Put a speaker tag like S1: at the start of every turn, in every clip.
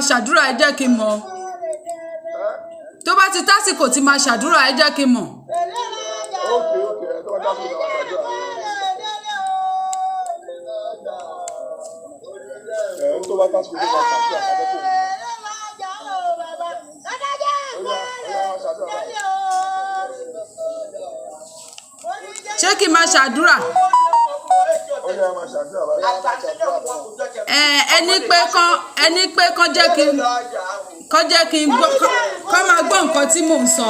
S1: máa ṣàdúrà, ẹ jẹ́ kí n mọ̀. Tó bá ti tásìkò tí máa ṣàdúrà, ẹ jẹ́ kí n mọ̀.
S2: Okay, ẹ tó bá tásìkò náà ṣàdúrà. Ẹ tó bá tásìkò tó máa ṣàdúrà, ká fẹ́ kó. Ó yá, ó yá, máa ṣàdúrà báyìí.
S1: Ṣé kí n máa ṣàdúrà?
S2: Ó yá, máa ṣàdúrà báyìí.
S1: Ẹ ẹni pé kán jẹ́ kí n gbọ́, kán máa gbọ́ nǹkan tí mò ń sọ.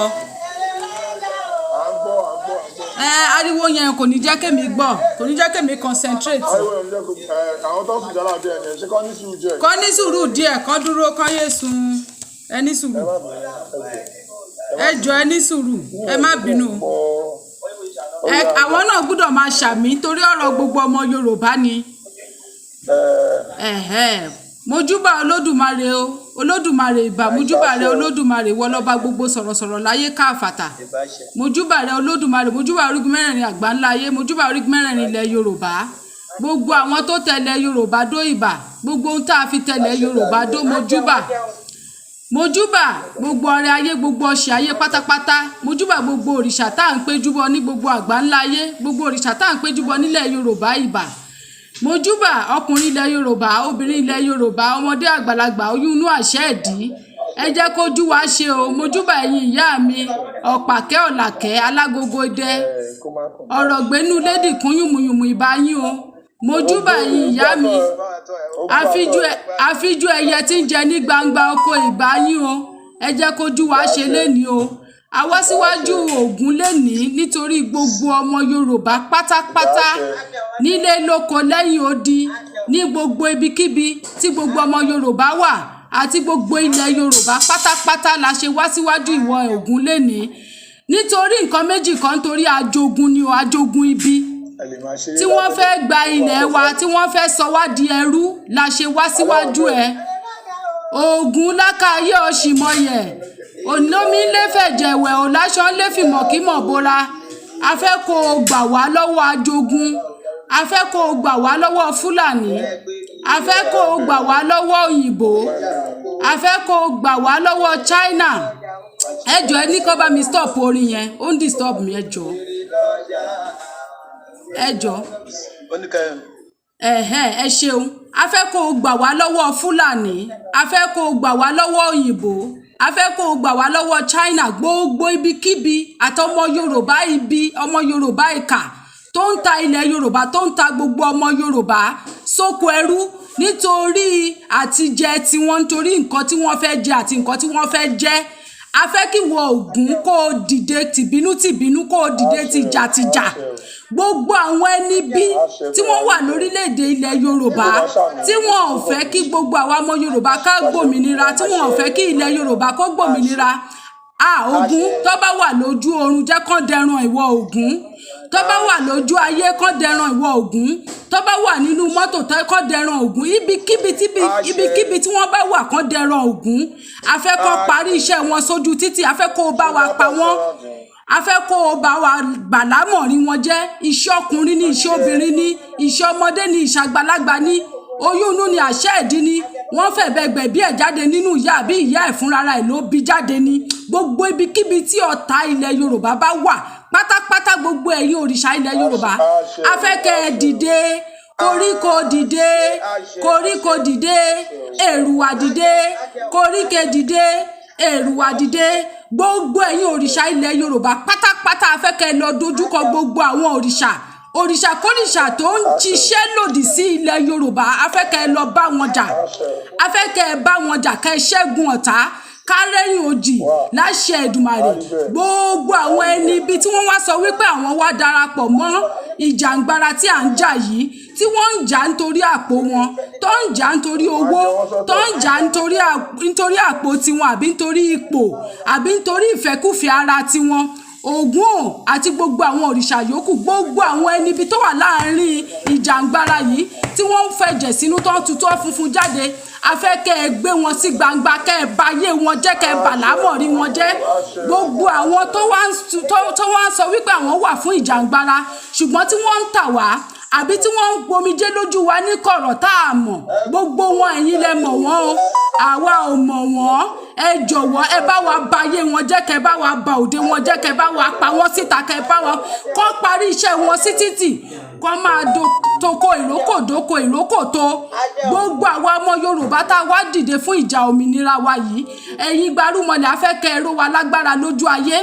S2: À ń gbọ́, à ń gbọ́, à ń gbọ́.
S1: Ẹ ariwo yẹn kò ní jẹ́ kémi gbọ́, kò ní jẹ́ kémi concentrate.
S2: Ariwo yẹn jẹ́ kó ẹ àwọn tó ń sùn jálá bí ẹni ẹ ṣé kọ́ ní sùúrù jẹ́.
S1: Kán ní sùúrù díẹ̀, kán dúró, kán yé sun. Ẹ ní
S2: Ẹ
S1: sùúrù.
S2: má bínú, ẹ jọ̀ọ́.
S1: Ẹ jọ̀ọ́, ẹ ní sùúrù, ẹ má bínú.
S2: Gbọ́.
S1: Ẹ àwọn náà gbọ́dọ̀ máa ṣàmì torí ọ̀rọ̀ gbogbo ọmọ Yorùbá ni.
S2: Ẹ
S1: Ẹ̀hẹ́. Mojúbà Olódùmarè o, Olódùmarè, ìbà. Mojúbà rẹ Olódùmarè, wọ lọ́ba gbogbo sọ̀rọ̀sọ̀rọ̀ láyé káfàtà. Mojúbà rẹ Olódùmarè, mojúbà orígun mẹ́rẹ̀ẹ̀rin àgbáńlá ayé, mojúbà orígun mẹ́rẹ̀ẹ̀rin ilẹ̀ Yorùbá, gbogbo àwọn tó tẹ̀lé Yorùbá dó, ìbà. Gbogbo ohun tá a fi tẹ̀lé Yorùbá dó, mojúbà. Mojúbà gbogbo ọrẹ ayé, gbogbo ọṣẹ ayé pátápátá. Mojúbà gbogbo òrìṣà tá à ń péjúbọ ní gbogbo àgbáńlá ayé, gbogbo òrìṣà tá à ń péjúbọ nílẹ̀ Yorùbá, ìbà. Mojúbà ọkùnrin ilẹ̀ Yorùbá, obìnrin ilẹ̀ Yorùbá, ọmọdé, àgbàlagbà, oyún inú, àṣẹ ẹ̀dí. Ẹ jẹ́ kójú wa ṣe o. Mojúbà ẹ̀yin ìyá mi, ọ̀pàkẹ́, ọ̀làkẹ́, alágogo idẹ,
S2: Ẹ kó má kàn.
S1: Ọ̀rọ̀ gbénú lédì kún yùmùyùmù, ìbà yín o. Mojúbà ẹ̀yin ìyá mi, àfíjú ẹyẹ tí ń jẹ ní gbangba oko, ìbà yín o. Ẹ jẹ́ kójú wa ṣe lénìí o. A wá síwájú Ògún lénìí nítorí gbogbo ọmọ Yorùbá pátápátá, nílé lóko, lẹ́yìn odi, ní gbogbo ibikíbi tí gbogbo ọmọ Yorùbá wà àti gbogbo ilẹ̀ Yorùbá pátápátá la ṣe wá síwájú ìwọ Ògún lénìí nítorí nǹkan méjì kan, nítorí ajogun ni o, ajogun ibi
S2: Ẹ lè máa ṣeré
S1: tí wọ́n
S2: lábẹ́lẹ̀.
S1: Fẹ́ gba ilẹ̀ wa, tí wọ́n fẹ́ sọ wá di ẹrú la ṣe wá síwájú ẹ. Ògún lákàáyé ọ̀ṣìmọ̀yẹ̀ olómi ńlẹ́fẹ̀jẹ̀wẹ̀ ò láṣọ ńlẹ́fìmọ̀kímọ̀ bora, a fẹ́ kó o gbà wá lọ́wọ́ ajogun, a fẹ́ kó o gbà wá lọ́wọ́ Fúlàní, a fẹ́ kó o gbà wá lọ́wọ́ òyìnbó, a fẹ́ kó o gbà wá lọ́wọ́ China. Ẹ jọ̀ọ́, ẹ ní kó bá mi stop orin yẹn, ó ń disturb mi. Ẹ jọ̀ọ́, ẹ jọ̀ọ́. Ẹ̀hẹ́n, ẹ ṣeun. A fẹ́ kó o gbà wá lọ́wọ́ Fúlàní, a fẹ́ kó o gbà wá lọ́wọ́ òyìnbó, a fẹ́ kó o gbà wá lọ́wọ́ China, gbogbo ibikíbi àtọmọ Yorùbá ibi, ọmọ Yorùbá ìkà tó ń ta ilẹ̀ Yorùbá, tó ń ta gbogbo ọmọ Yorùbá sóko ẹrú nítorí àtijẹ tiwọn, nítorí nǹkan tí wọ́n fẹ́ jẹ àti nǹkan tí wọ́n fẹ́ jẹ. A fẹ́ kí wọ Ògún kó o dìde tìbínú tìbínú, kó o dìde tìjàtìjà. Gbogbo àwọn ẹni bí tí wọ́n wà lórílẹ̀‐èdè ilẹ̀ Yorùbá, tí wọ́n ò fẹ́ kí gbogbo àwa ọmọ Yorùbá ká gbòmìnira, tí wọ́n ò fẹ́ kí ilẹ̀ Yorùbá kó gbòmìnira, a Ògún, tó bá wà lójú oorun, jẹ́ kán dẹran ìwọ Ògún. Tó bá wà lójú ayé, kán dẹran ìwọ Ògún. Tó bá wà nínú mọ́tò, kán dẹran Ògún. Ibikíbi tí wọ́n bá wà, kán dẹran Ògún. A fẹ́ kó parí iṣẹ́ wọn sójú títì. A fẹ́ kó o bá wa pa wọ́n, a fẹ́ kó o bá wa gbàlámọ̀rí wọn jẹ́. Iṣẹ́ ọkùnrin ní, iṣẹ́ obìnrin ní, iṣẹ́ ọmọdé ní, iṣẹ́ àgbàlagbà ní, oyún inú ni, àṣẹ ìdí ni, wọ́n fẹ̀bẹ̀ gbẹ̀bí ẹ̀ jáde nínú ìyá àbí ìyá ẹ̀ fúnra ẹ̀ ló bí jáde ní, gbogbo ibikíbi tí ọ̀tá ilẹ̀ Yorùbá bá wà pátápátá, gbogbo ẹ̀yin òrìṣà ilẹ̀ Yorùbá, a fẹ́ kẹ́ ẹ dìde. Koríko dìde, koríko dìde, èrùwà dìde, koríko dìde, èrùwà dìde. Gbogbo ẹ̀yin òrìṣà ilẹ̀ Yorùbá pátápátá, a fẹ́ kẹ́ ẹ lọ dojúkọ gbogbo àwọn òrìṣà, òrìṣà kórìṣà tó ń ṣiṣẹ́ lòdì sí ilẹ̀ Yorùbá. A fẹ́ kẹ́ ẹ lọ bá wọn jà, a fẹ́ kẹ́ ẹ bá wọn jà, kẹ́ ẹ ṣẹ́gun ọ̀tá, kárẹ́yìn òjì láṣẹ Èdùmàrè. Gbogbo àwọn ẹni ibi tí wọ́n wá sọ wípé àwọn wá darapọ̀ mọ́ ìjàngbara tí à ń jà yìí, tí wọ́n ń jà nítorí àpò wọn, tó ń jà nítorí owó, tó ń jà nítorí àpò tiwọn, àbí nítorí ipò, àbí nítorí ìfẹ́kùfẹ́ ara tiwọn, Ògún ò àti gbogbo àwọn òrìṣà yòókù, gbogbo àwọn ẹni ibi tó wà láàrin ìjàngbara yìí tí wọ́n ń fẹ̀jẹ̀ sínú, tó ń tutọ́ funfun jáde, a fẹ́ kẹ́ ẹ gbé wọn sí gbangba, kẹ́ ẹ bà ayé wọn jẹ́, kẹ́ ẹ bà lámọ̀rí wọn jẹ́. Gbogbo àwọn tó wá ń sọ wípé àwọn wà fún ìjàngbara, ṣùgbọ́n tí wọ́n ń tà wá. àbí tí wọ́n ń gbomijé lójú wa ní kọ̀rọ̀ tá a mọ̀, gbogbo wọn, ẹ̀yin lẹ mọ̀ wọ́n o, àwa ò mọ̀ wọ́n. Ẹ jọ̀wọ́, ẹ bá wa ba ayé wọn jẹ́, kẹ́ bá wa ba òde wọn jẹ́, kẹ́ bá wa pa wọ́n síta, kẹ́ bá wa kọ́ parí iṣẹ́ wọn sí títì, kọ́ máa do toko ìrókò dóko ìrókò tó. Gbogbo àwa ọmọ Yorùbá tá a wá dìde fún ìjà òmìnira wa yìí, ẹ̀yin gbarúmọlẹ̀, a fẹ́ kẹ́ ẹ ró wa lágbára lójú ayé,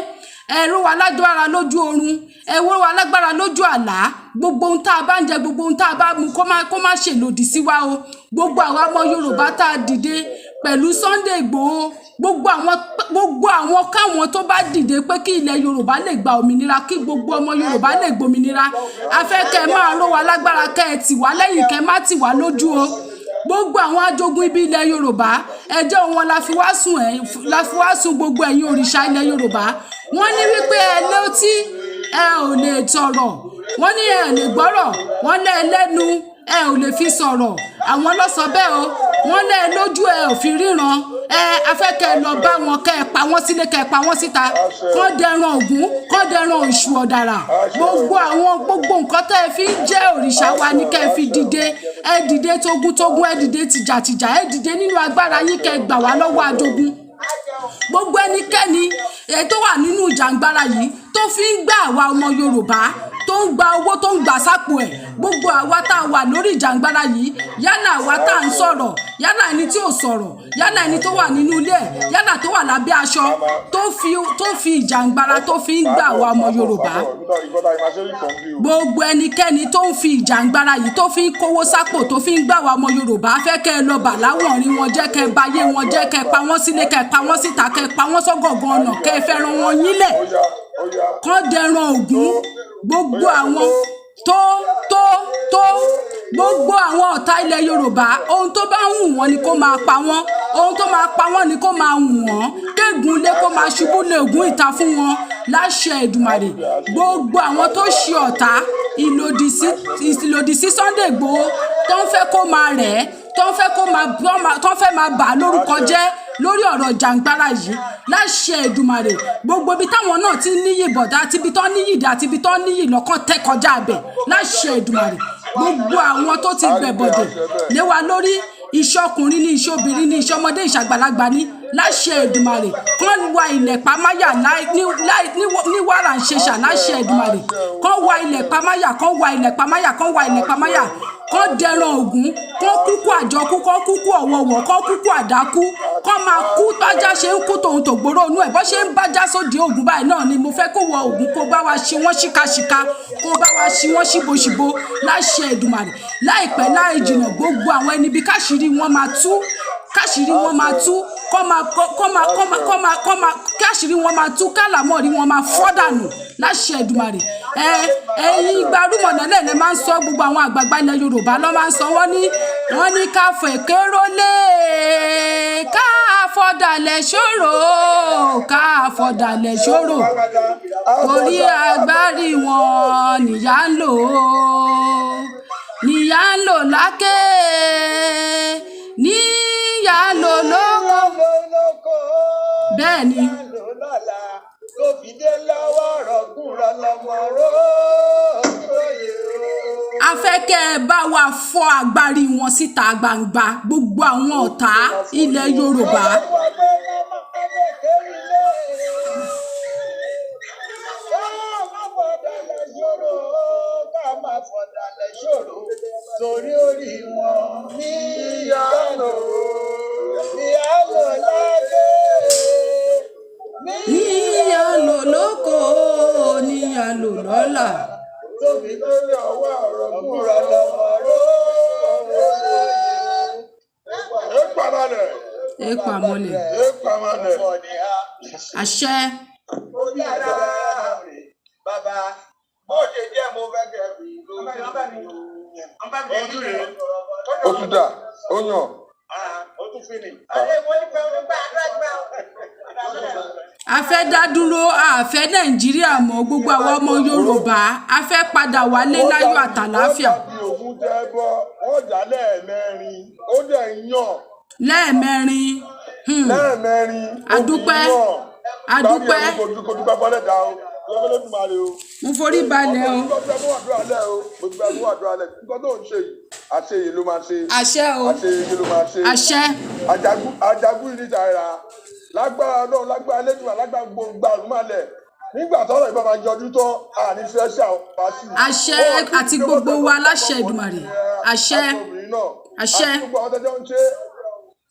S1: ẹ ró wa lágbára lójú oorun, ẹ ró wa lágbára lójú àlá. Gbogbo ohun tá a bá ń jẹ, gbogbo ohun tá a bá mu, kó má ṣe lòdì sí wa o. Gbogbo àwa ọmọ Yorùbá tá a dìde pẹ̀lú Sunday Igboho, gbogbo àwọn káwọn tó bá dìde pé kí ilẹ̀ Yorùbá lè gba òmìnira, kí gbogbo ọmọ Yorùbá lè gbòmìnira, a fẹ́ kẹ́ ẹ máa ró wa lágbára, kẹ́ ẹ tì wá lẹ́yìn, kẹ́ ẹ má tì wá lójú o. Gbogbo àwọn ajogun ibi ilẹ̀ Yorùbá, ẹjọ́ wọn la fi wá sùn, ẹ̀ la fi wá sùn. Gbogbo ẹ̀yin òrìṣà ilẹ̀ Yorùbá, wọ́n ní wípé ẹ létí, ẹ ò lè sọ̀rọ̀. Wọ́n ní ẹ lè gbọ́rọ̀. Wọ́n lẹ́ ẹ lẹ́nu, ẹ ò lè fi sọ̀rọ̀. Àwọn ló sọ bẹ́ẹ̀ o. Wọ́n lẹ́ ẹ lójú, ẹ ò fi ríran. Ẹ afẹ́kẹ́ ẹ lọ bá wọn, kẹ́ ẹ pa wọ́n sílé, kẹ́ ẹ pa wọ́n síta, kọ́ dẹran Ògún, kọ́ dẹran Èṣù ọ̀dàrà. Gbogbo àwọn, gbogbo nǹkan tẹ́ ẹ fi ń jẹ́ òrìṣà wa ni kẹ́ ẹ fi dìde. Ẹ dìde togun-togun, ẹ dìde tìjàtìjà, ẹ dìde nínú agbára yín, kẹ́ ẹ gbà wá lọ́wọ́ ajogun. Gbogbo ẹnikẹ́ni èyí tó wà nínú ìjàngbara yìí, tó fi ń gbà àwa ọmọ Yorùbá, tó ń gba owó, tó ń gbà sápò ẹ̀, gbogbo àwa tá a wà lórí ìjàngbara yìí, yálà àwa tá à ń sọ̀rọ̀, yálà ẹni tí ò sọ̀rọ̀, yálà ẹni tó wà nínú ilé ẹ̀, yálà tó wà lábẹ́ aṣọ, tó fi ìjàngbara tó fi ń gbà àwa ọmọ Yorùbá, gbogbo ẹnikẹ́ni tó ń fi ìjàngbara yìí tó fi ń kówó sápò, tó fi ń gbà wá ọmọ Yorùbá, fẹ́ kẹ́ ẹ lọ bà láwọ̀nrín wọn jẹ́, kẹ́ ẹ bayé wọn jẹ́, kẹ́ ẹ pa wọ́n sílé, kẹ́ ẹ pa wọ́n síta, kẹ́ ẹ pa wọ́n sọ́gọ̀gàn ọ̀nà, kẹ́ ẹ fẹ́ràn wọn yílẹ̀, kán dẹran Ògún. Gbogbo àwọn tó gbogbo àwọn ọ̀tá ilẹ̀ Yorùbá, ohun tó bá wù wọ́n ni kó máa pa wọ́n, ohun tó máa pa wọ́n ni kó máa wù wọ́n. Kégun lé kó máa ṣubú lé ògùn ìta fún wọn láṣẹ Èdùmàrè. Gbogbo àwọn tó ṣe ọ̀tá ìlòdì sí Sunday Igboho, tó ń fẹ́ kó máa rẹ̀ ẹ́, tó ń fẹ́ kó máa tó ń fẹ́ máa bà á lórúkọ jẹ́ lórí ọ̀rọ̀ jàǹgbára yìí, láṣẹ Èdùmàrè, gbogbo ibi táwọn náà ti níyì bọ̀dá, àti ibi tó níyì dé, àti ibi tó níyì lọ́kàn tẹ́ kọjá abẹ̀, láṣẹ Èdùmàrè, gbogbo àwọn tó ti gbẹ̀bọ̀dẹ̀ lé wa lórí, iṣẹ́ ọkùnrin ní, iṣẹ́ obìnrin ní, iṣẹ́ ọmọdé, ìṣàgbàlagbà ní, láṣẹ Èdùmàrè, kán wa ilẹ̀ pàmáyà ní wàrà ń ṣe ṣà. Láṣẹ Èdùmàrè, kán wa ilẹ̀ pàmáyà, kán wa ilẹ̀ pàmáyà, kán wa ilẹ̀ pàmáyà, kán dẹran Ògún, kán kúkú àjọkú, kán kúkú ọ̀wọ̀wọ̀, kán kúkú àdákú, kán máa kú bájá ṣe ń kú tòun tògbóró inú ẹ̀. Bọ́ ṣe ń bájá sóde Ògún báyìí náà ni mo fẹ́ kó wọ Ògún, kó bá wa ṣe wọ́n ṣíkaṣíka, kó bá wa ṣe wọ́n ṣíboṣìbo. Láṣẹ Èdùmàrè, láìpẹ́ láì jìnà, gbogbo àwọn ẹni bí káṣírí wọn máa tú, káṣírí wọn máa tú, kọ́ máa kọ́ máa kọ́ máa kọ́ máa kọ́ máa káṣírí wọn máa tú, kálàmọ́rí wọn máa fọ́ dànù láṣẹ Èdùmàrè. Ẹ ẹ̀yin gbarúmọ̀nà lẹ́lẹ̀ máa ń sọ, gbogbo àwọn àgbààgbà ilẹ̀ Yorùbá ló máa ń sọ, wọ́n ní ká fèkérólé, ká fọ̀dàlẹ̀ ṣòro, ká fọ̀dàlẹ̀ ṣòro, torí agbárí wọn nìyá ń lò ó, níyà ń lò lákè, níyà ń lò lóko. Bẹ́ẹ̀ ni.
S3: Tó fi dé lọ́wọ́ rọ̀kúrọ̀ lọ́mọ róòyè o.
S1: A fẹ́ kẹ́ ẹ bá wa fọ́ agbárí wọn síta gbangba, gbogbo àwọn ọ̀tá ilẹ̀ Yorùbá.
S3: Wọ́n gbé lọ́mọ kékeré lé. Ká má fọ̀dàlẹ̀ ṣòro, ká má fọ̀dàlẹ̀ ṣòro, torí orí wọn ní ìyálò, ìyálò lágé.
S1: Níyà lò lóko, níyà lò lọ́la.
S3: Tó fi
S2: Lórí ọwọ́ ọ̀rọ̀
S3: rọ̀kúrọ̀ lọ́mọ róòyè.
S2: Ẹ pàmàlẹ̀.
S1: Ẹ pàmọ́lẹ̀.
S2: Ẹ pàmàlẹ̀.
S1: Àṣẹ.
S3: Bàbá, bó ṣe jẹ́ mo fẹ́ kẹ́ fi lójú.
S2: Ó tún dà, ó yàn.
S3: Ó tún fi nì.
S1: A fẹ́ dá dúró, a fẹ́ Nàìjíríà mọ́. Gbogbo àwọn ọmọ Yorùbá, a fẹ́ padà wálé láyọ̀ àtàláfíà.
S2: Ó dàbí ògùn tẹ́ bọ́, wọ́n dà lẹ́ẹ̀mẹrin, ó dẹ̀ ń yàn.
S1: Lẹ́ẹ̀mẹrin.
S2: Lẹ́ẹ̀mẹrin.
S1: A dúpẹ́.
S2: Ó fi yàn.
S1: A dúpẹ́.
S2: Gbárí ẹni kò dúpẹ́ fọ́lẹ́dà o. Lọ́fẹ́lẹ́dùmarè o.
S1: Mo forí balẹ̀ o.
S2: Mo ti fẹ́ mú àdúrà lẹ̀ o. Mo ti fẹ́ mú àdúrà lẹ̀. Nǹkan tó ń ṣe yìí, àṣeyè ló máa ṣe.
S1: Àṣẹ o.
S2: Àṣeyè ló máa ṣe.
S1: Àṣẹ.
S2: Ajagun ajagun yìí níta ra. Lágbára náà, lágbára lẹ́dùnmá, lágbára gbogbo àrùn-málẹ̀. Nígbà tọ́rọ̀ ìbá máa yọjú tán, àní fẹ́ ṣe àwọn pàṣẹ.
S1: Àṣẹ àti gbogbo wa láṣẹ Èdùmàrè. Àṣẹ.
S2: Àti obìnrin náà.
S1: Àṣẹ.
S2: Àti gbogbo àwọn tẹ́jọ́ ń ṣe.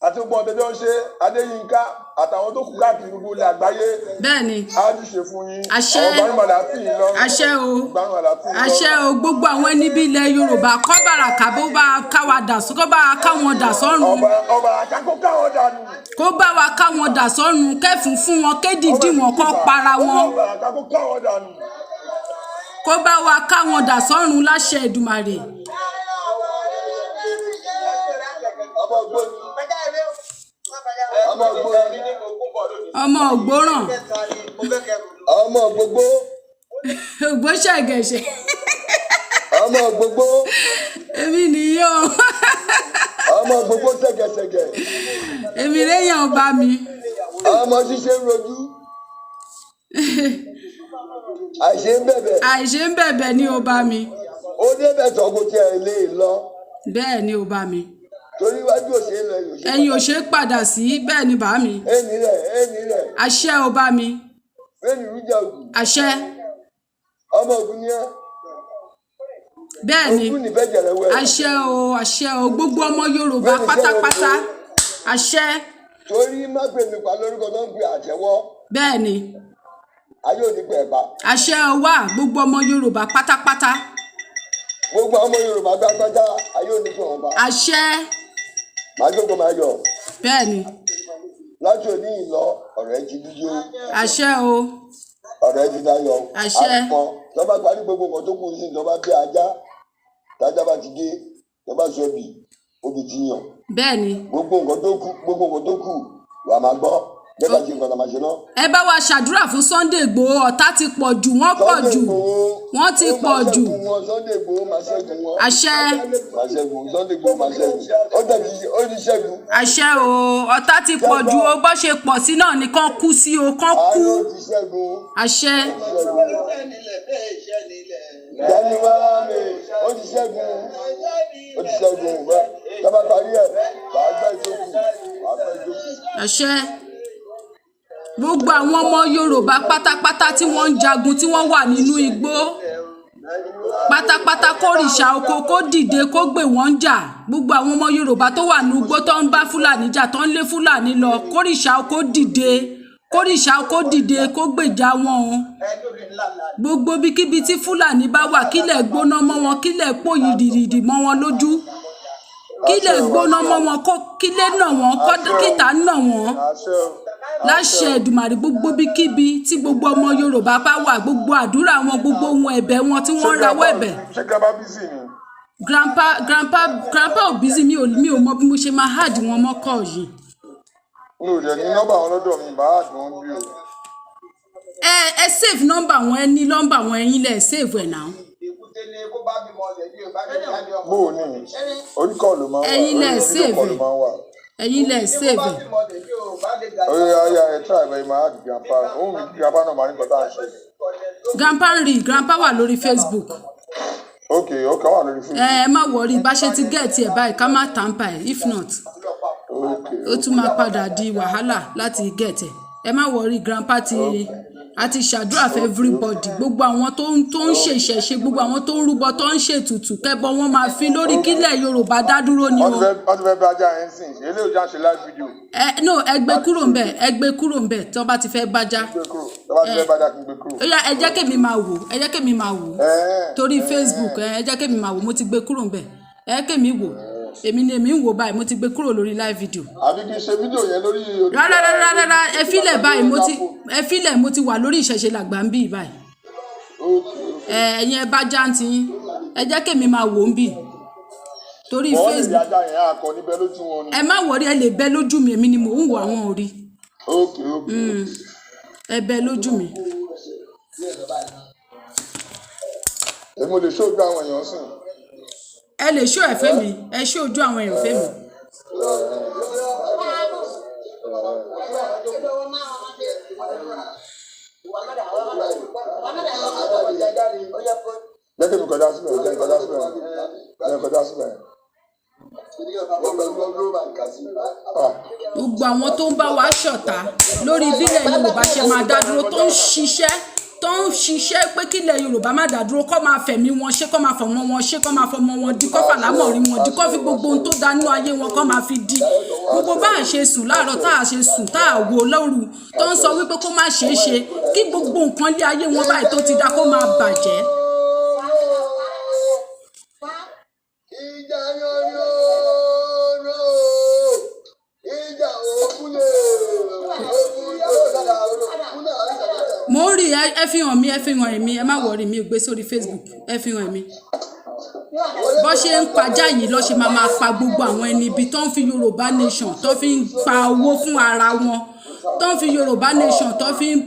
S2: Àti gbogbo àwọn tẹ́jọ́ ń ṣe. Adéyínká àtàwọn tó kù káàkiri gbogbo ilẹ̀ àgbáyé.
S1: Bẹ́ẹ̀ ni.
S2: Á jù ṣe fún yín.
S1: Àṣẹ.
S2: Àwọn gbarumọ̀lá tì yín lọ́rùn.
S1: Àṣẹ o.
S2: Gbarumọ̀lá tì yín lọ́rùn.
S1: Àṣẹ o. Gbogbo àwọn ẹni bí ilẹ̀ Yorùbá kọ́ bàràkà bó bá ká wa dà kó bá ká wọn dà sọ́run.
S2: Ọba ọba àkàkọ́ káwọn dànù.
S1: Kó bá wa ká wọn dà sọ́run, kẹ́fùn fún wọn, kédìdí wọn, kó para wọn.
S2: Ọba àkàkọ́ káwọn dànù.
S1: Kó bá wa ká wọn dà sọ́run láṣẹ Èdùmàrè.
S2: Ọmọ ògbóni. Ọmọ ògbóni.
S1: Ọmọ ògbóràn.
S2: Ọmọ gbogbo.
S1: Ògbóṣẹ̀gẹ̀ṣẹ̀.
S2: Ọmọ gbogbo.
S1: Èmi nìyí o.
S2: Ọmọ gbogbo ṣẹ̀gẹ̀ṣẹ̀gẹ̀.
S1: Èmi léèyàn ọba mi.
S2: Ọmọ ṣíṣe ń rojú. Àìṣe ń bẹ̀bẹ̀.
S1: Àìṣe ń bẹ̀bẹ̀ ní ọba mi.
S2: Ó débẹ̀ tán kò tiẹ̀ lè lọ.
S1: Bẹ́ẹ̀ ni ọba mi.
S2: Torí iwájú ò ṣe é lọ, ẹ̀yìn ò ṣe é
S1: Ẹ̀yin ò ṣe é padà sí, bẹ́ẹ̀ ni bàá mi.
S2: Ẹ̀yìn rẹ̀, ẹ̀yìn rẹ̀.
S1: Àṣẹ ọba mi.
S2: Ẹ̀yìn rújà ògùn.
S1: Àṣẹ.
S2: Ọmọ ògùn ni ẹ́.
S1: Bẹ́ẹ̀ ni.
S2: Ògùn nífẹ̀ẹ́ jẹ̀rẹ̀ wẹ̀.
S1: Àṣẹ o, àṣẹ o, gbogbo ọmọ Yorùbá pátápátá. Àṣẹ.
S2: Torí má pè mí pa lórúkọ tó ń pè àtẹ́wọ́.
S1: Bẹ́ẹ̀ ni.
S2: Ayé ò ní pẹ̀ pa.
S1: Àṣẹ o wà, gbogbo ọmọ Yorùbá pátápátá.
S2: Gbogbo ọmọ Yorùbá gbágbájá, ayé ò ní pẹ̀ wọ́n pa.
S1: Àṣẹ.
S2: Màá jókòó máa yọ̀.
S1: Bẹ́ẹ̀ ni.
S2: Láti òní ìlọ, ọ̀rọ̀ ẹ ti dúdú.
S1: Àṣẹ o.
S2: Ọ̀rọ̀ ẹ ti dayọ̀.
S1: Àṣẹ.
S2: Àpọn tó bá parí gbogbo nǹkan tó kù sí, tó bá bí ajá, tájá bá ti dé, tó bá sọ bì, obì ti yàn.
S1: Bẹ́ẹ̀ ni.
S2: Gbogbo nǹkan tó kù, gbogbo nǹkan tó kù, wà á máa gbọ́. Bẹ́ẹ̀ bá ṣe nǹkan tó máa ṣe náà.
S1: Ẹ bá wa ṣàdúrà fún Sunday Igboho, ọ̀tá ti pọ̀ jù, wọ́n pọ̀ jù. Wọ́n ti pọ̀ jù.
S2: Sunday Igboho máa ṣẹ́gun wọn.
S1: Àṣẹ.
S2: Máa ṣẹ́gun, Sunday Igboho máa ṣẹ́gun. Ó dẹ̀ ti, ó ti ṣẹ́gun.
S1: Àṣẹ o, ọ̀tá ti pọ̀ jù o, bó ṣe pọ̀ sí náà ni kán kú sí o, kán kú.
S2: Àánú ti ṣẹ́gun.
S1: Àṣẹ.
S2: Daniwa mi, ó ti ṣẹ́gun. Ó ti ṣẹ́gun. Tọ́ba parí ẹ̀, wàá gbẹ́ ìjókòó. Wàá gbẹ́ ìjókòó.
S1: Àṣẹ. Gbogbo àwọn ọmọ Yorùbá pátápátá tí wọ́n ń jagun, tí wọ́n wà nínú igbó pátápátá, kórìṣà oko kó dìde kó gbè wọ́n jà. Gbogbo àwọn ọmọ Yorùbá tó wà ní igbó tó ń bá Fúlàní jà, tó ń lé Fúlàní lọ, kórìṣà oko dìde, kórìṣà oko dìde kó gbèjà wọn o. Gbogbo ibikíbi tí Fúlàní bá wà, kílẹ̀ gbóná mọ́ wọn, kílẹ̀ pòyì dìdìdì mọ́ wọn lójú, kílẹ̀ gbóná mọ́ wọn, kó kílẹ̀ nà wọ́n, kíta nà wọ́n.
S2: Àṣẹ o.
S1: Láṣẹ Èdùmàrè, gbogbo ibikíbi tí gbogbo ọmọ Yorùbá bá wà, gbogbo àdúrà wọn, gbogbo ohun ẹ̀bẹ̀ wọn tí wọ́n ń rawọ́ ẹ̀bẹ̀.
S2: Ṣé grandpa busy ni?
S1: Grandpa, grandpa, grandpa ò busy. Mi ò mọ bí mo ṣe máa add wọn mọ́ call yìí.
S2: Mi ò dẹ̀ ní nọ́mbà wọn lọ́dọ̀ mi, bá àdùn wọn bí o.
S1: Ẹ save nọ́mbà wọn, ẹ ní nọ́mbà wọn, ẹ̀yin lẹ save ẹ̀ náà.
S2: Bó o ní orí call ló máa ń wà.
S1: Ẹ̀yin lẹ
S2: Orí
S1: save
S2: call ló
S1: ẹ̀.
S2: máa ń wà.
S1: Ẹ̀yin lẹ save ẹ̀.
S2: Orí ayé ẹ try ẹ̀ máa add grandpa. Òun mi kí grandpa náà máa ní nǹkan tá à ń ṣe.
S1: Grandpa ń rí, grandpa wà lórí Facebook.
S2: Ok, wà lórí
S1: Ẹ
S2: Facebook.
S1: ẹ má worry, bá ṣe ti get ẹ̀ báyìí, ká má tamper ẹ̀, if not ó tún máa padà di wàhálà láti get ẹ̀. Ẹ má worry, grandpa ti a ti ṣàdúrà for everybody, gbogbo àwọn tó ń ṣe ìṣẹ̀ṣe, gbogbo àwọn tó ń rúbọ, tó ń ṣètùtù, kẹ́bọ wọn máa fi lórí kílẹ̀ Yorùbá dá dúró ni
S2: Wọ́n
S1: o.
S2: ti fẹ́ wọ́n ti fẹ́ bá ajá yẹn sìn. Eléyìí ò já ṣe live video.
S1: Ẹ no, ẹ gbé kúrò ńbẹ̀, ẹ gbé kúrò ńbẹ̀ tí wọ́n bá ti fẹ́ bájá.
S2: Gbé kúrò. Tọ́ba ti fẹ́ bá ajá kí n gbé kúrò.
S1: Ó yá, ẹ jẹ́ kémi máa wò, ẹ jẹ́ kémi máa wò torí Facebook. Ẹ jẹ́ kémi máa wò, mo ti gbé kúrò ńbẹ̀, ẹ jẹ́ kémi wò, èmi ni èmi ń wò báyìí, mo ti gbé kúrò lórí live video.
S2: Àbí kí n ṣe fídíò yẹn lórí.
S1: Rárá, rárá, rárá, ẹ filẹ̀ báyìí, mo ti ẹ filẹ̀, mo ti wà lórí ìṣẹ̀ṣe làgbà ń bì báyìí. Ẹ ẹ̀yin ẹ bá jáǹtì yín, ẹ jẹ́ kémi máa wò ń bì torí
S2: Wọ́n lè rí
S1: Facebook.
S2: ajá yẹn akọ níbẹ̀ lójú wọn ni.
S1: Ẹ má worry, ẹ lè bẹ́ lójú mi, èmi ni mò ń wò, àwọn ò rí.
S2: Ok.
S1: Ẹ bẹ́ lójú mi.
S2: Èmi ò lè ṣojú àwọn èèyàn sìn.
S1: Ẹ lè ṣó ẹ̀fẹ́ mi, ẹ ṣó ojú àwọn èèyàn fẹ́ mi.
S2: Jẹ́ kí mi kọjá síbẹ̀, jẹ́ kí n kọjá síbẹ̀, jẹ́ kí n kọjá síbẹ̀. Ah.
S1: Gbogbo àwọn tó ń bá wa ṣọ̀tá lórí bílẹ̀ Yorùbá ṣe máa dá dúró, tó ń ṣiṣẹ́ pé kílẹ̀ Yorùbá má dá dúró, kó máa fẹ̀mí wọn ṣe, kó máa fọmọ wọn ṣe, kó máa fọmọ wọn di, kó fàlámọ̀rí wọn di, kó fi gbogbo ohun tó dá nínú ayé wọn kó máa fi di gbogbo bá a ṣe sùn láàárọ̀, tá a ṣe sùn, tá a wò lóru, tó ń sọ wípé kó má ṣeé ṣe kí gbogbo nǹkan lé ayé wọn báyìí tó ti dá kó máa bàjẹ́.
S2: Ìjà yọ̀yọ̀rọ̀, ìjà òkúlé òkúlé.
S1: Mo ń rí ẹ. Fi hàn mí, ẹ fi hàn èmi. Ẹ má worry, mi ò gbé sórí Facebook. Ẹ fi hàn èmi. Bó ṣe ń pajá yìí lọ́ ṣe máa máa pa gbogbo àwọn ẹni ibi tó ń fi Yorùbá Nation tó fi ń pa owó fún ara wọn, tó ń fi Yorùbá Nation tó fi ń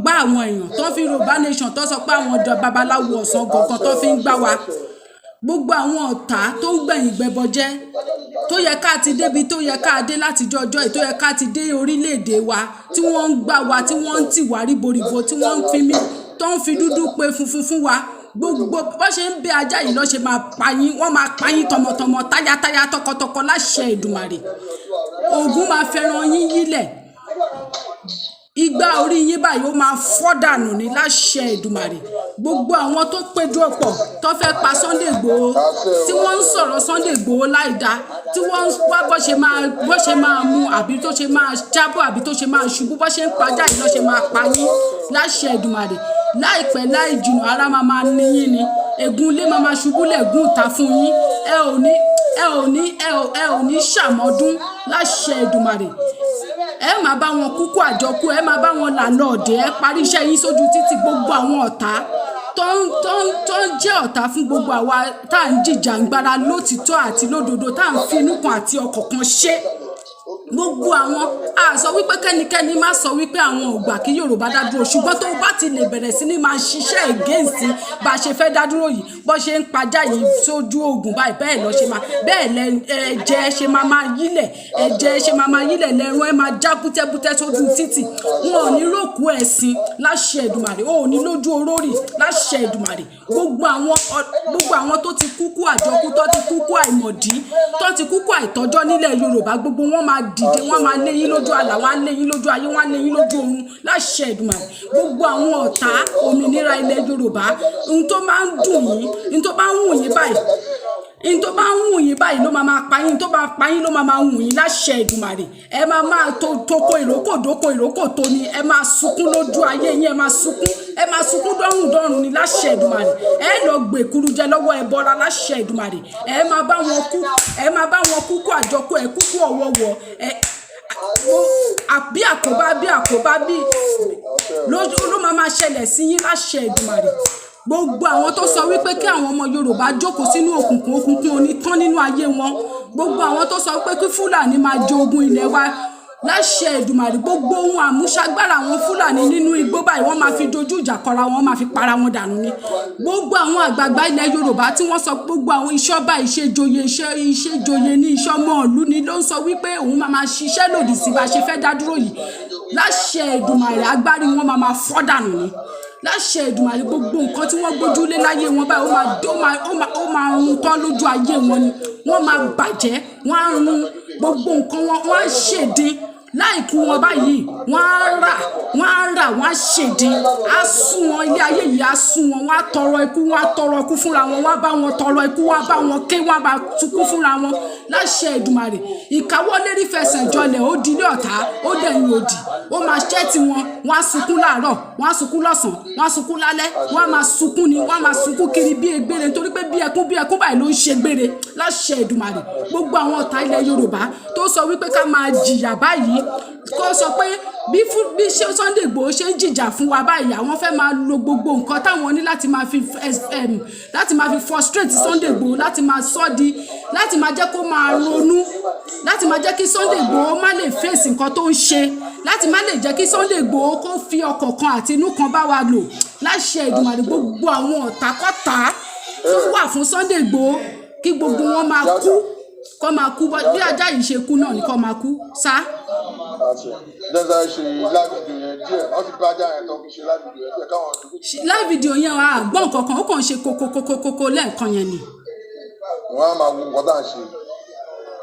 S1: gbá àwọn èèyàn, tó ń fi Yorùbá Nation tó sọ pé àwọn ọ̀dọ́ babaláwo ọ̀sán gangan tó fi ń gbá wa. Gbogbo àwọn ọ̀tá tó ń gbẹ̀yìn gbẹbọ jẹ́, tó yẹ ká ti débi tó yẹ ká dé látijọ́ ọjọ́ yìí, tó yẹ ká ti dé orílẹ̀-èdè wa, tí wọ́n ń gbá wa, tí wọ́n ń tì wá ríboríbo, tí wọ́n ń fi mí tó ń fi dúdú pé funfun fún wa, gbogbo bó ṣe ń bẹ ajá yìí lọ́ ṣe máa pa yín. Wọ́n máa pa yín tọmọtọmọ, táyátáyá, tọkọtọkọ láṣẹ Èdùmàrè. Ògún máa fẹ́ràn yín yílẹ̀, igbá orí yín báyìí ó máa fọ́ dànù ní láṣẹ Èdùmàrè. Gbogbo àwọn tó péjọ pọ̀ tó fẹ́ pa Sunday Igboho, tí wọ́n ń sọ̀rọ̀ Sunday Igboho láìda, tí wọ́n ń wá bó ṣe máa mú, àbí tó ṣe máa jábọ̀, àbí tó ṣe máa ṣubú, bó ṣe ń pajá yìí lọ́ ṣe máa pa yín láṣẹ Èdùmàrè. Láìpẹ́ láì jìnnà, ara máa máa ní yín ni, ègún ilé máa máa ṣubú lẹ̀gún ìta fún yín. Ẹ ò ní ṣàmọ́dún láṣẹ Èdùmàrè. Ẹ máa bá wọn kúkú àjọkú, ẹ máa bá wọn lànà ọ̀dẹ̀, ẹ parí iṣẹ́ yín sójú títì. Gbogbo àwọn ọ̀tá tó ń jẹ́ ọ̀tá fún gbogbo àwa tá à ń jìjàǹgbara lótìtọ́ àti lódodo, tá à ń finú kan àti ọkàn kan ṣe, gbogbo àwọn a sọ wípé kẹ́nikẹ́ni má sọ wípé àwọn ò gbà kí Yorùbá dá dúró, ṣùgbọ́n tó bá ti lè bẹ̀rẹ̀ sí ní máa ṣiṣẹ́ against bá a ṣe fẹ́ dá dúró yìí, bó ṣe ń pajá yìí sójú oògùn báyìí, bẹ́ẹ̀ lọ ṣe máa bẹ́ẹ̀ lẹ ẹ̀jẹ̀ ṣe máa máa yílẹ̀, ẹ̀jẹ̀ ṣe máa máa yílẹ̀ lẹ́rún, ẹ máa já bútẹ́bútẹ́ sójú títì. Wọn ò ní rókù ẹ̀sìn láṣẹ Èdùmàrè, ò ní lójú orórì láṣẹ Èdùmàrè. Gbogbo àwọn tó ti kúkú àjọkú, tó ti kúkú àìmọ̀dí, tó ti kúkú àìtọ́jọ́ nílẹ̀ Yorùbá, gbogbo wọn máa dìde, wọn máa lé yín lójú àlà, wọn á lé yín lójú ayé, wọn á lé yín lójú oorun láṣẹ Èdùmàrè. Gbogbo àwọn ọ̀tá òmìnira ilẹ̀ Yorùbá, ohun tó máa ń dùn yín, ohun tó bá ń wù yín báyìí, ohun tó bá ń wù yín báyìí ló máa máa pa yín, tó bá pa yín ló máa máa wù yín láṣẹ Èdùmàrè. Ẹ máa máa to toko ìrókò dóko ìrókò tó ni, ẹ máa sunkún lójú ayé yín, ẹ máa sunkún, ẹ máa sunkún dọ́rùn dọ́rùn ni láṣẹ Èdùmàrè. Ẹ lọ gbèkúrú jẹ lọ́wọ́ ẹbọra láṣẹ Èdùmàrè. Ẹ máa bá wọn kú, ẹ máa bá wọn kúkú àjọkú, ẹ kúkú ọ̀wọ̀wọ̀, ẹ bí àkóbá, bí àkóbá, bí lójú ló máa máa ṣẹlẹ̀ sí yín láṣẹ Èdùmàrè. Gbogbo àwọn tó sọ wípé kí àwọn ọmọ Yorùbá jókòó sínú òkùnkùn, òkùnkùn onítán nínú ayé wọn. Gbogbo àwọn tó sọ pé kí Fúlàní máa jogun ilẹ̀ wa láṣẹ Èdùmàrè, gbogbo ohun àmúṣagbára àwọn Fúlàní nínú igbó báyìí, wọ́n máa fi dojú ìjà kọra wọn, máa fi para wọn dànù ni. Gbogbo àwọn àgbààgbà ilẹ̀ Yorùbá tí wọ́n sọ, gbogbo àwọn ìṣọba, ìṣèjòyè, ìṣèjòyè ní ìṣọmọ ìlú ni ló ń sọ wípé òun máa máa ṣiṣẹ́ lòdì sí bá a ṣe fẹ́ dá dúró yìí, láṣẹ Èdùmàrè, agbárí wọn máa máa fọ́ dànù ni láṣẹ Èdùmàrè. Gbogbo nǹkan tí wọ́n gbójúlé láyé wọn báyìí, ó máa run tán lójú ayé wọn ni. Wọ́n máa bàjẹ́, wọ́n á run gbogbo nǹkan wọn, wọ́n á ṣèdín láìkú wọn báyìí, wọ́n á rà, wọ́n á rà, wọ́n á ṣèdín, á sún wọn. Ilé ayé yìí á sún wọn, wọ́n á tọrọ ikú, wọ́n á tọrọ ikú fúnra wọn, wọ́n á bá wọn tọrọ ikú, wọ́n á bá wọn ké, wọ́n á bá tukú fúnra wọn láṣẹ Èdùmàrè. Ìkáwọ́lérí fẹsẹ̀ jọlẹ̀, ó dilé ọ̀tá, ó dẹ̀yìn òdì, ó máa ṣẹ́ tiwọn. Wọ́n á sunkún láàárọ̀, wọ́n á sunkún lọ́sàn-án, wọ́n á sunkún lálẹ́, wọ́n á máa sunkún ni, wọ́n á máa sunkún kiri bí egbére, nítorí pé bí ẹkún bí ẹkún báyìí ló ń ṣe gbére láṣẹ Èdùmàrè. Gbogbo àwọn ọ̀tá ilẹ̀ Yorùbá tó sọ wípé ká máa jìyà báyìí, kó sọ pé bí fún bí ṣé Sunday Igboho ṣe ń jìjà fún wa báyìí, àwọn fẹ́ máa lo gbogbo nǹkan táwọn ní láti máa fi frustrate Sunday Igboho, láti máa sọ di, láti máa jẹ́ kó máa ronú, láti máa jẹ́ kí Sunday Igboho má lè face nǹkan tó ń ṣe, láti má lè jẹ́ kí Sunday Igboho kó fi ọkàn kan àti inú kan bá wa lò láṣẹ Èdùmàrè. Gbogbo àwọn ọ̀tàkọ́tà tó wà fún Sunday Igboho, kí gbogbo wọn máa kú, kó máa kú bí ajá yìí ṣe kú náà ni kó máa kú sá.
S2: Àṣẹ jẹ́sà ṣe live video yẹn díẹ̀. Wọ́n ti bá ajá yẹn tán kí ṣe live video yẹn díẹ̀ káwọn dúró.
S1: Live video yẹn, a gbọ́n kankan, ó kàn ń ṣe kokokokoko lẹ́ẹ̀kan yẹn ni.
S2: Wọ́n á máa wo nǹkan tá à ń ṣe.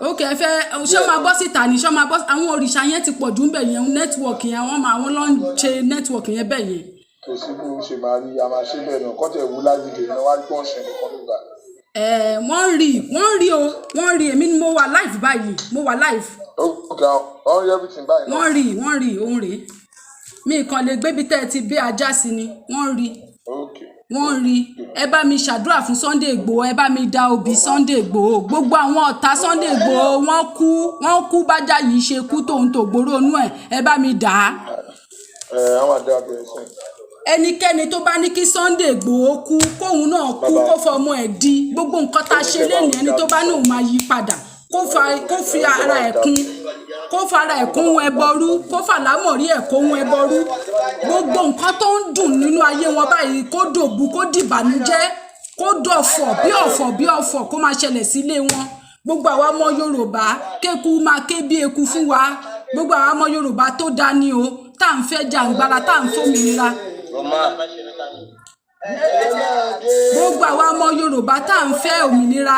S1: Ok, ẹ fẹ́ ṣé ó máa bọ́ síta ni? Ṣé ó máa bọ́? Àwọn òrìṣà yẹn ti pọ̀ jù ń bẹ̀ yẹn. Network yẹn, wọ́n máa, wọ́n lọ ń ṣe network yẹn bẹ̀ yẹn.
S2: Kò sí bí ó ṣe máa rí, a máa ṣe bẹ́ẹ̀ náà. Kọ́tẹ̀ wo live video yẹn wá rí pọ́n ṣe nǹkan nígbà.
S1: Ẹ wọ́n ń rí, wọ́n ń rí o, wọ́n ń rí. Èmi ni mo wà live báyìí, mo wà live.
S2: Ok, wọ́n rí everything báyìí náà.
S1: Wọ́n rí, wọ́n rí òun rèé. Mi kàn lè gbébi tẹ́ ẹ ti bí ajá sí ni. Wọ́n rí. Wọ́n rí. Ẹ bá mi ṣàdúrà fún Sunday Igboho. Ẹ bá mi da obì Sunday Igboho. Gbogbo àwọn ọ̀tá Sunday Igboho, wọ́n kú, wọ́n kú. Bájá yìí ṣe kú tóun tó gbóró inú ẹ̀, ẹ bá mi dà á.
S2: Ẹ àwọn àdé abẹ́rẹ́ sẹ́yìn.
S1: Ẹnikẹ́ni tó bá ní kí Sunday Igboho kú, kóun náà kú.
S2: Bàbá.
S1: Kó fọmọ ẹ̀ di gbogbo nǹkan tá a ṣe lẹ́nu. Ẹni tó bá ní òun máa yí padà, kó fi ara ẹ̀ kún, kó fara ẹ̀ kún ẹbọrú, kó fàlámọ̀rí ẹ̀ kún ẹbọrú. Gbogbo nǹkan tó ń dùn nínú ayé wọn báyìí, kó dòbu, kó dìbànújẹ́, kó dọ̀fọ̀ bí ọ̀fọ̀ bí ọ̀fọ̀, kó máa ṣẹlẹ̀ sílé wọn. Gbogbo àwa ọmọ Yorùbá, kéku máa ké bí eku fún wa. Gbogbo àwa ọmọ Yorùbá tó dání o, tá à ń fẹ́ jàǹgbara, tá à ń fòmìnira, gbogbo àwa ọmọ Yorùbá tá à ń fẹ́ òmìnira,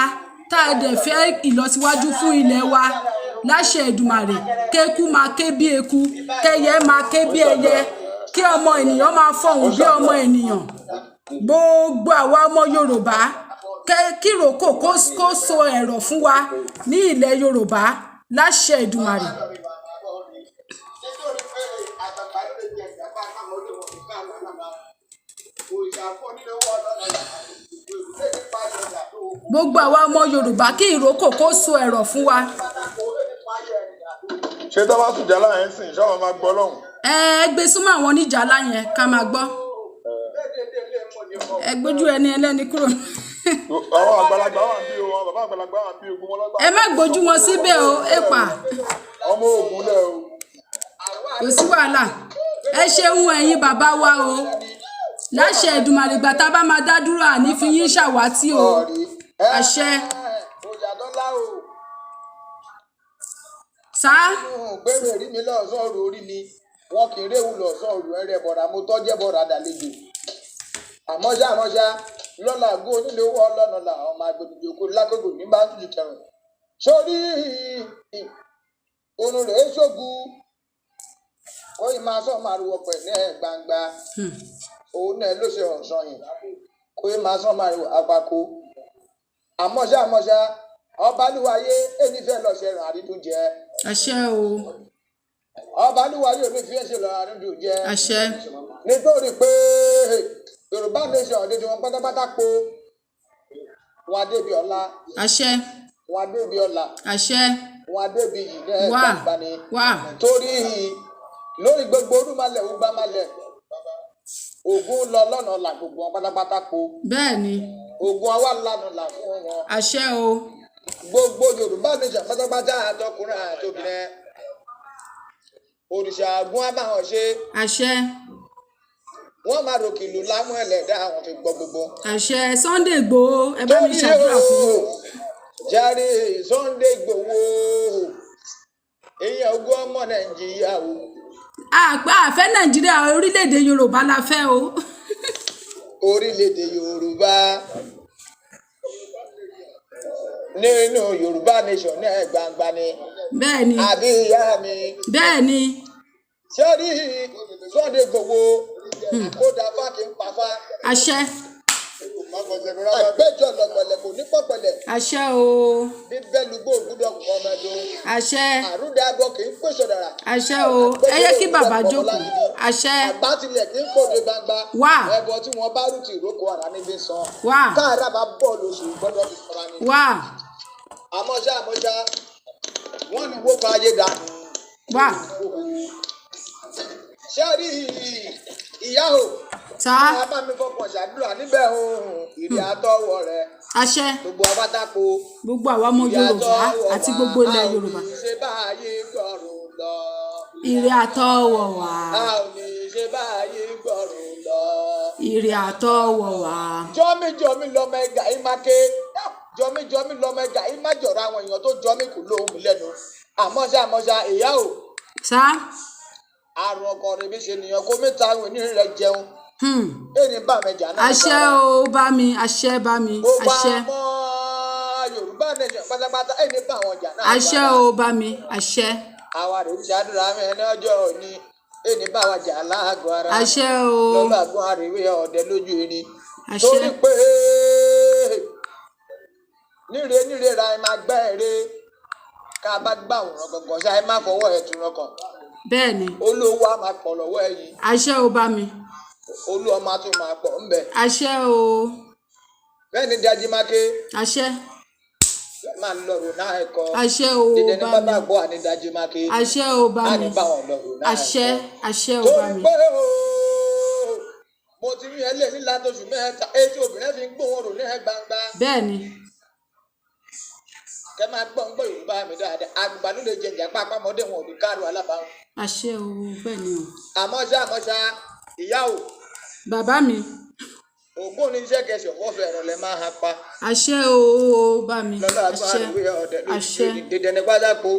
S1: tá a dẹ̀ fẹ́ ìlọsíwájú fún ilẹ̀ wa, láṣẹ Èdùmàrè, kéku máa ké bí eku, kẹyẹ máa ké bí ẹyẹ, kí ọmọ ènìyàn máa fọhùn bí ọmọ ènìyàn. Gbogbo àwa ọmọ Yorùbá, kíròkò kó so ẹ̀rọ̀ fún wa ní ilẹ̀ Yorùbá, láṣẹ Èdùmàrè.
S3: Nítorí pé àtàkà lè jẹ ìjàmbá káwọn olóòwò ní káwọn náà òòṣà fún onílé owó ọlọ́nà ìlú nípa ìjọba tó
S1: Gbogbo àwa ọmọ Yorùbá, kí ìrókò kó so ẹ̀rọ̀ fún wa.
S3: pátákó nípa ayé ẹ̀yà tó
S2: Ṣé tó bá sùn jálá yẹn sìn, ṣé àwọn máa gbọ́ lọ́hùn?
S1: Ẹ gbé súnmọ́ àwọn oníjàlá yẹn ká máa gbọ́. Ẹ gbójú ẹni ẹlẹ́ni kúrò.
S2: Àwọn àgbàlagbà wà ń bí o, àwọn bàbá àgbàlagbà wà ń bí o, gbogbo wọn lọ́gbà.
S1: Ẹ má gbójú wọn síbẹ̀ o, èpà.
S2: Ọmọ ògùn lẹ o.
S1: Kò sí wàhálà. Ẹ ṣeun, ẹ̀yin bàbá wa o. Láṣẹ Èdùmàrè, ìgbà tá a bá máa dá dúró, àní fi yín ṣàwátì o. Àṣẹ.
S3: Òòṣà tó lá o.
S1: Sá.
S3: Gbèrò rí mi lọ́sàn-án òru orí mi, wọn kì í réwu lọ́sàn-án òru ẹrẹ bọ̀dà mo tọ́jẹ́ bọ̀dà dàlejò. Àmọ́ṣá, àmọ́ṣá, lọ́la àgọ́ onílé owó ọlọ́nà là ọmọ agbẹnudòkó lákòókò ní bá ń tutù tẹ̀rùn sórí orun rẹ̀ ṣògùn kóyìn máa sọ máa ruwọ pẹ̀ ní ẹ̀ gbangba. Òun náà ló ṣe ọ̀sán yìí, kóyìn máa sọ máa ruwọ àpapọ̀. Àmọ́ṣá, àmọ́ṣá, ọbalúwayé ẹni fẹ́ lọ ṣẹ̀rùn àrídùn jẹ.
S1: Àṣẹ o.
S3: Ọbalúwayé ò ní fi ẹ̀ ṣe lọ àrídùn jẹ.
S1: Àṣẹ.
S3: Nítorí pé Yorùbá nation ọdẹ tí wọn pátápátá po wọn adébi ọlá.
S1: Àṣẹ.
S3: Wọn adébi ọlá.
S1: Àṣẹ.
S3: Wọn adébi yìí ní
S1: Wá.
S3: Gbangba ni.
S1: Wá.
S3: Torí lórí gbogbo orúmalẹ̀ ògbàmalẹ̀ ogun lọ lọ́nà là gbogbo wọn pátápátá po.
S1: Bẹ́ẹ̀ ni.
S3: Ogun àwa lànà là fún wọn.
S1: Àṣẹ o.
S3: Gbogbo Yorùbá nation pátápátá, àtọkùnrin àtobìnrin, òrìṣà àgún á máa hàn ṣe.
S1: Àṣẹ.
S3: Wọn máa ròkìlù lámú ẹlẹ́dàá àwọn fi gbọ́ gbogbo.
S1: Àṣẹ. Sunday Igboho, ẹ bá mi ṣàdúrà fún un.
S3: Jàre Sunday Igboho, èèyàn ogún ọmọ Nàìjíríà o.
S1: Àpẹ àfẹ Nàìjíríà, orílẹ̀-èdè Yorùbá la fẹ́ o.
S3: Orílẹ̀-èdè Yorùbá nínú Yorùbá nation ní gbangba ni.
S1: Bẹ́ẹ̀ ni.
S3: Àbí ìyá mi?
S1: Bẹ́ẹ̀ ni.
S3: Ṣé rí Sunday Igboho, kódà fáàkì ń pafá.
S1: Àṣẹ.
S3: Àgbẹjọ lọpẹlẹ kò ní pọpẹlẹ.
S1: Àṣẹ o.
S3: Bíbélùgbò gbúdọ̀ kọ ọmọ ẹdùn.
S1: Àṣẹ.
S3: Àrúdàbọ kì í pèsè dàrà.
S1: Àṣẹ o. Ẹ yẹ kí bàbá jókòó. Àṣẹ.
S3: Àgbátìlẹ̀ kì í kòde gbangba.
S1: Wá.
S3: Ẹbọ tí wọ́n bá rú ti ìrókò ara níbi san.
S1: Wá.
S3: Káàrà bá bọ́ọ̀lù oṣù gbọ́dọ̀ fi sọra ni.
S1: Wá.
S3: Àmọ́ṣá, àmọ́ṣá, wọ́n ní wó fa ayé dànù.
S1: Wá.
S3: Ṣé rí ìyá o?
S1: Tá.
S3: Máa bá mi fọkàn ṣàdúrà níbẹ̀ ohun ìrì àtọwọ́ rẹ̀.
S1: Àṣẹ.
S3: Gbogbo abátákó.
S1: Gbogbo àwa ọmọ Yorùbá àti gbogbo ilẹ̀ Yorùbá.
S3: A ò ní ṣe báyìí gbọ́rùn lọ.
S1: Ìrì àtọwọ̀ wá.
S3: A ò ní ṣe báyìí gbọ́rùn lọ.
S1: Ìrì àtọwọ̀ wá.
S3: Jọmí jọmí lọmọ ẹgà yìí má ké jọmí jọmí lọmọ ẹgà yìí má jọrọ àwọn èèyàn tó jọmí kù lóhùn mi lẹ́nu. Àmọ́ṣá, àmọ́ṣá, ìyá o.
S1: Sá.
S3: Àrùn ọkọ rẹ̀ mi ṣe nìyẹn kó mẹ́ta àwọn ènìyàn rẹ̀ jẹun. Ẹni bá mi jà náà.
S1: Àṣẹ o, bá mi, àṣẹ, bá mi.
S3: Gbogbo
S1: Àṣẹ.
S3: àmọ́ Yorùbá nation pátápátá, ẹni bá àwọn jà náà.
S1: Àṣẹ o, bá mi, àṣẹ.
S3: Àwa rẹ̀ ń ṣàdúrà mi ní ọjọ́ òní, ẹni bá wa jà láàgọ́ ara.
S1: Àṣẹ o.
S3: Lọ́lọ́ àgọ́ àríwé ọ̀dẹ lójú irin.
S1: Àṣẹ.
S3: Torí pé níre níre ra ẹ máa gbẹ́ èrè ká bá gbà wòrán gangan ṣá, ẹ má fọwọ́ ẹ̀ tún rọkàn.
S1: Bẹ́ẹ̀ ni.
S3: Olówó á máa pọ̀ lọ́wọ́ ẹ̀yìn.
S1: Àṣẹ o, bá mi.
S3: Olú ọmọ á tún máa pọ̀ ńbẹ.
S1: Àṣẹ o.
S3: Bẹ́ẹ̀ ni Dájímáké.
S1: Àṣẹ.
S3: Máa ń lọ rò náà ẹ̀kọ́.
S1: Àṣẹ o.
S3: Dídẹ ní
S1: Bá
S3: bábà
S1: mi.
S3: gbọ́ àní Dájímáké.
S1: Àṣẹ o, bá
S3: á
S1: mi.
S3: ní báwọn lọ rò náà
S1: Àṣẹ.
S3: ẹ̀kọ́.
S1: Àṣẹ o, bá
S3: Torí
S1: mi.
S3: pé ooo, mo ti rí ẹlẹ́ ní látọ̀sù 3 etí obìnrin fi ń gbóhùn rò ní ẹ gbangba.
S1: Bẹ́ẹ̀ ni.
S3: Kẹ máa gbọ́ ń gbọ́ Yorùbá mi dáadáa, àgbà ló lè jẹ ìjàpá apámọ́dé wọn ò ní kárò alábàáhùn.
S1: Àṣẹ o, bẹ́ẹ̀ ni o.
S3: Àmọ́ ṣá, àmọ́ ṣá, ìyá o.
S1: Bàbá mi.
S3: Ògùn ní iṣẹ́ kẹsì ọ̀fọ́fẹ́ ẹ̀rọ lẹ máa ha pa.
S1: Àṣẹ o, bá mi.
S3: Lọ́lọ́ àgbà
S1: Àṣẹ.
S3: àríwé ọ̀dẹ
S1: Àṣẹ.
S3: lójú dídẹ ní pátákó,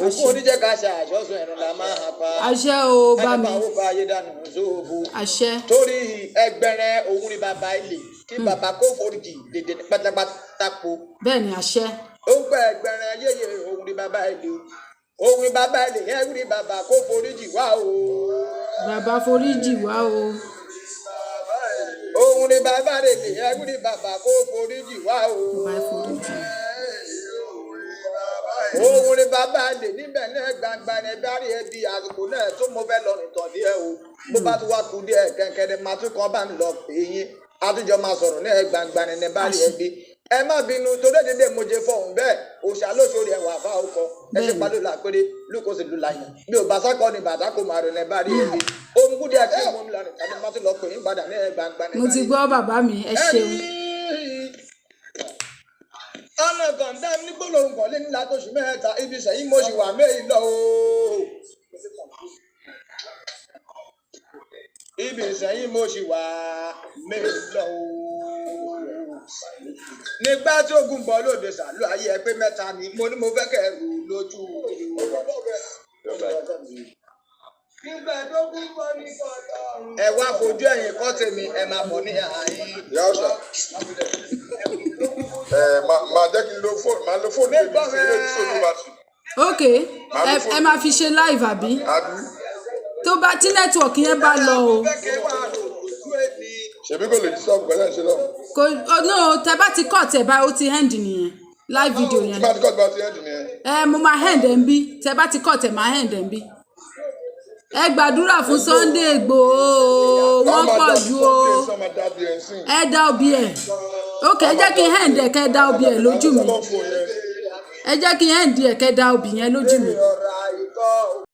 S3: ògùn oníjẹ́ ká ṣe àṣọ́sùn ẹ̀rọ la máa ha pa.
S1: Àṣẹ o, bá
S3: ẹni
S1: mi.
S3: bá wò bá ayé dànù sóòbù.
S1: Àṣẹ.
S3: Torí ẹgbẹ̀rẹ̀ òun ni bàbá ilé kí bàbá kó foríjì dídẹ ní pátákó.
S1: Bẹ́ẹ̀ ni, àṣẹ.
S3: Ó ń pẹ́ ẹgbẹ̀rẹ̀ yéye òun ni bàbá ilé, òun ni bàbá ilé yẹn rí bàbá kó foríjì wá o.
S1: Bàbá foríjì wá o.
S3: Òun ni bàbá rẹ̀ lè yẹn rí bàbá kó foríjì wá o.
S1: Bàbá foríjì.
S3: Òun ni bàbá lè níbẹ̀ náà gbangba ní ẹbí àrí ẹbí àsìkò náà tó mo fẹ́ lọ nìtàn díẹ̀ o, bó bá tún wá kú díẹ̀ kẹ̀kẹ́ máa tún kàn bá ń lọ pè yín, àtúnjọ máa sọ̀rọ̀ náà gbangba ní ẹbí àrí ẹbí. Ẹ má bínú torí dédé mo jẹ fọhùn bẹ́ẹ̀ òòṣà lóṣòro ẹwà àfa ọkọ ẹ ṣe paló la péré lóko sì lù láyàn mi ò bàtà kọ ni bàtà kò máa rìn ní ẹbí àrí ẹbí ohun kú díẹ̀ kí mo ń lọ nìtàn má tún lọ pè yín padà ní gbangba ní
S1: Mo ti gbọ́, bàbá mi, ẹ ṣeun.
S3: Ọ̀nà kan dá ní gbólóhùn kan lé nílá tóṣù 3 ibi sẹ́yìn mo sì wà méyì lọ o. Ibi sẹ́yìn mo sì wà méyì lọ o. Nígbà tí ogun bọ̀ lóde sàlú ayé ẹ pé mẹ́ta ni mo ní mo fẹ́ kẹ́ ẹ rù lójú.
S2: Nígbà tó kún bọ́ ní kọ́tọ́rùn.
S3: Ẹ wá fojú ẹ̀yìn kọ́ tèmi, ẹ máa bọ̀ ní àyín.
S2: Ìyá ọ̀sà. Ẹ máa jẹ́ kí n lo fóònù, máa lo fóònù tèmi sí ilé ìṣòro bá ti.
S1: Ok, ẹ máa fi ṣe live àbí?
S2: Àbí?
S1: Tó bá tí network yẹn bá lọ o.
S3: Mo fẹ́ kẹ́ wá rò lójú èmi.
S2: Ṣèbí kò lè disturb pẹ̀lú ẹ̀ ṣe lọ.
S1: Kò, oh, no, tẹ bá ti cut ẹ báyìí, ó ti end nìyẹn, live video
S2: Tí
S1: yẹn.
S2: bá ti cut, bá ti end nìyẹn.
S1: Ẹ mo máa end ẹ ń bí, tẹ bá ti cut ẹ, máa end ẹ ń bí. Ẹ gbàdúrà fún Sunday Igboho, wọ́n pọ̀ ju o. Ẹ dá obì ẹ. Ok, ẹ jẹ́ kí n end ẹ, kẹ́ ẹ dá obì ẹ lójú mi. Ẹ jẹ́ kí n end ẹ, kẹ́ ẹ dá obì yẹn lójú mi.
S3: Ọ̀rọ̀ àìkọ́.